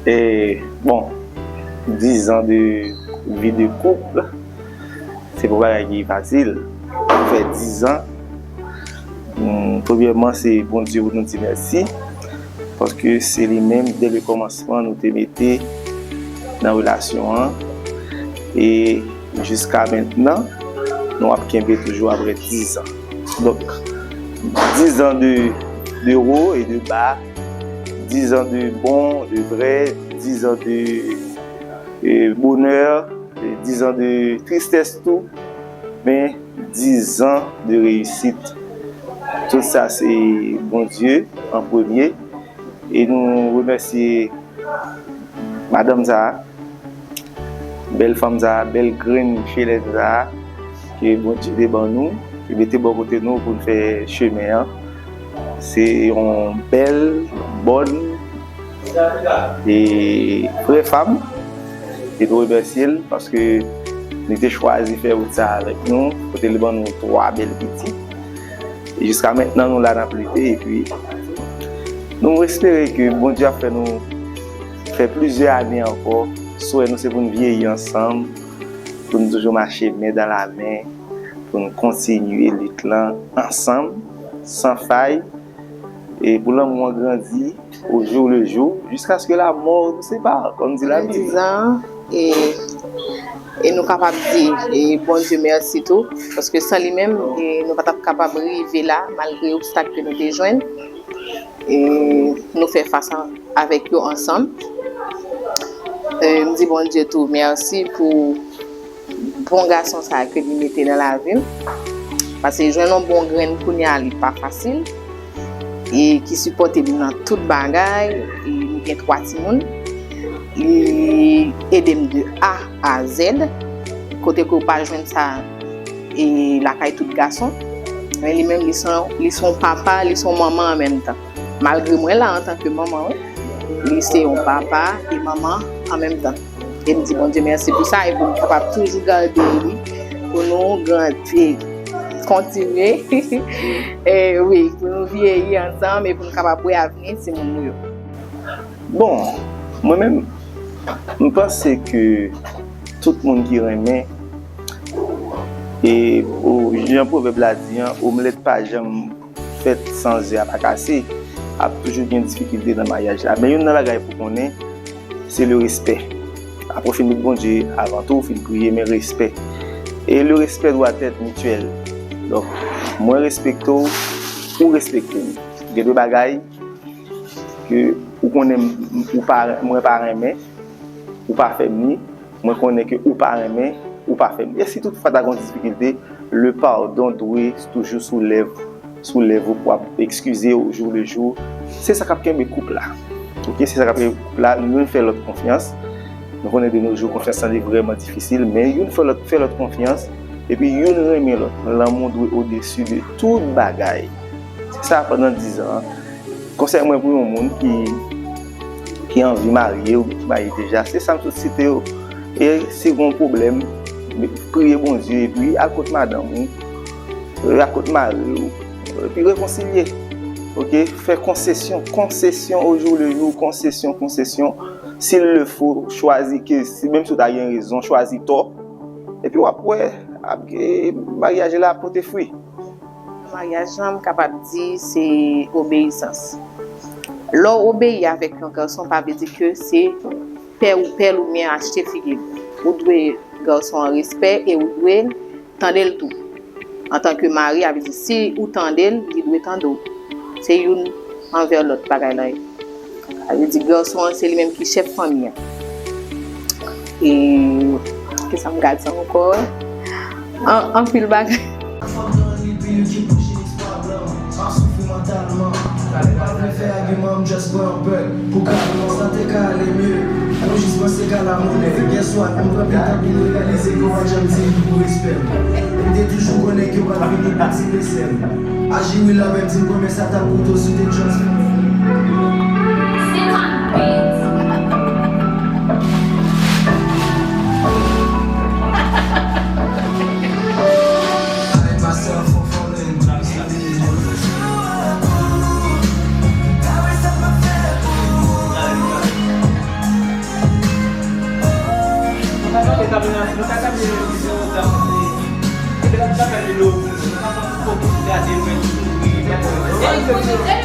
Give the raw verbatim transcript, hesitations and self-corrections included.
E, bon, dizan de vi de koup, se pa bagay ki fasil. Pou fè dizan, hmm, premyèman, se Bondye pou nou di mèsi, paske se li menm, dè le kòmansman, nou te mete nan relasyon an. E jiska mentnan, nou ap kenbe toujou apre dizan. Donk, dizan de, de wo e de ba, dizan de bon, de vrè, dizan de, e, bonè, e, dizan de tristès tou, men dizan de reyisit. Tout sa se Bondye an premye. E nou remèsye madanm sa a, bèl fanm sa a, bèl grenn chelèn sa a, ke Bondye te ban nou, ke mete bò kote nou pou n fè chemen an. Se yon bèl, bòn e vrè fanm. E nou remèsye l paske li te chwazi fè wout sa a avèk nou, kote li ban nou twa bèl pitit. E jiska mentnan, nou la n ap lite, epi nou espere ke Bondye ap fè nou fè plizyè ane ankò. Swè nou se pou n vyeyi ansanm, pou n toujou mache men dan la men, pou n kontinye lit lan ansanm, san fay, e pou lanmou an grandi au jour le jour, jusqu'à ce que la mort nous sépare, comme dit la Bible. Dizan, e, e nou kapab di, e, Bondye mèsi tou, paske san li menm, e, nou pa t ap kapab rive la, malgre obstak ke nou te jwenn, e, nou fè fas a, avèk yo ansanm. E, m di Bondye tou mèsi pou bon gason sa a ke li mete nan lavi m. Paske jwenn yon bon grenn kounye a, li pa fasil. E ki sipòte m nan tout bagay. E nou gen twa timoun. Li ede m de A a Z. Kote ke w pa jwenn sa e lakay tout gason. Men li menm, li se yon, li se yon papa, li se yon manman an menm tan. Malgre mwen la antanke manman, wi, li se yon papa e manman an menm tan. E m di Bondye mèsi pou sa e pou m kapab toujou gade li, pou nou grandi, kontinye, e wi, pou nou vyeyi ansanm e pou nou kapab wè avni timoun nou yo. Bon, mwen menm, m panse ke tout moun ki renmen, e, o, jan pwovèb la di an, omlèt pa janm fèt san ze a pa kase, ap toujou gen difikilte nan maryaj la. Men youn nan bagay pou konnen, se le respè. Apre w fin met Bondye avan tou, w fin priye, men respè. Et le respect doit être mutuel. Donk, mwen respekte w, ou respekte m. Gen de bagay ke ou konnen m, ou pa, mwen pa renmen, ou pa fè m li, mwen konnen ke ou pa renmen, ou pa fè m li. E si toutfwa ta gen yon difikilte, le pardon dwe toujou sou lèv, sou lèv ou pou w ap eskize w au jour le jour. Se sa k ap kenbe koup la. Oke, se sa k ap kenbe koup la. Youn fè lòt konfyans. Nou konnen de nos jours, konfyans lan li vrèman difisil, men youn fè lòt, fè lòt konfyans, epi youn renmen lòt. Lanmou dwe odesi de tout bagay. Se sa, pandan dizan an. Konsèy mwen pou yon moun ki, ki anvi marye oubyen ki marye deja, se sa m sot site yo. E si gen yon pwoblèm, priye Bondye, epi al kot madanm ou, al kot mari w, epi rekonsilye. Oke? Fè konsesyon, konsesyon au jour le jour, konsesyon, konsesyon. S'il le faut, chwazi ke, si, menm si w ta gen rezon, chwazi tò. Epi w ap wè, ap, e, maryaj la ap pote fwi. Maryaj lan, m kapab di, se obeyisans. Lè w obeyi avèk yon gason, pa vle di ke se pè ou pèl oubyen achte figi l. Ou dwe gason an respè e ou dwe tande l tou. Antanke mari, a vle di, si ou tande l, li dwe tande w. Se youn anvè lòt bagay la ye. Sa vle di gason an, se li menm ki chèf fanmi an. E kisa m ka di ankò? An, anpil bagay. Fòk nan anpil ki bouche, pa blan. M ap soufri mantalman. M pa vle fè agiman, m just pran yon pèl. Pou kalman, sa te ka ale mye. Mwen jis panse ka la monè. Yèswa, m pran pita pou m reyalize ke w pa t janm di m pou respè m. E m te toujou konnen ke w pral vini pou ti mesè m. Aji wi la menm di m konbyen sa t ap koute w si w te transfè. Sa te kamera, nou ta gade videyo sa, se, se te la ta gade lo, nou ta fè yon foto pou gade, mwen souri, mwen souri.